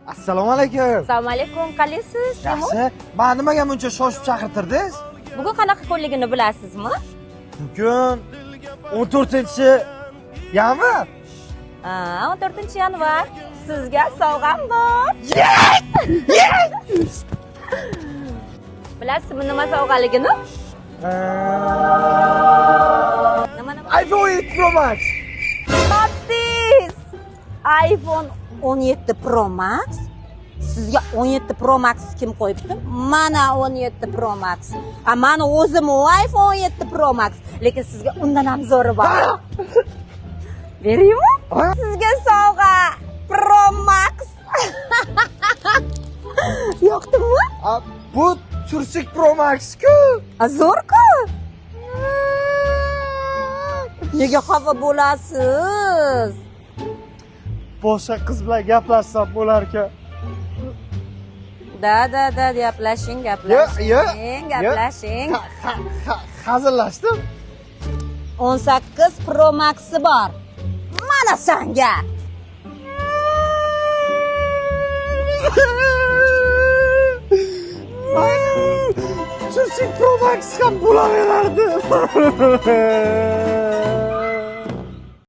Assalomu alaykum. Assalomu alaykum, qalaysiz, Timur? Yaxshi. Mani nimaga buncha shoshib chaqirtirdingiz? Bugun qanaqa kunligini bilasizmi? Bugun 14 yanvar. Ha, 14 yanvar. Sizga sovg'am bor. Bilasizmi nima sovg'aligini? Nima nima? iPhone 7 Pro Max. Topdingiz! iPhone 17 Pro Max. Sizga 17 Pro Max kim qo'yibdi? Mana 17 Pro Max. A mani o'zim u iPhone 17 Pro Max, lekin sizga undan ham zo'ri bor. Beraymi? Sizga sovg'a Pro Max. Yoqdimi? Bu Tursik Pro Max-ku. A zo'r-ku. Nega xafa bo'lasiz? Boshqa qiz bilan gaplashsam bo'larkan. Da da da, gaplashing, gaplashing, Yo, yo, gaplashing. Hazillashdim. 18 Pro Max'i bor. Mana sanga. Tursik Pro Max ham bo'laverardi.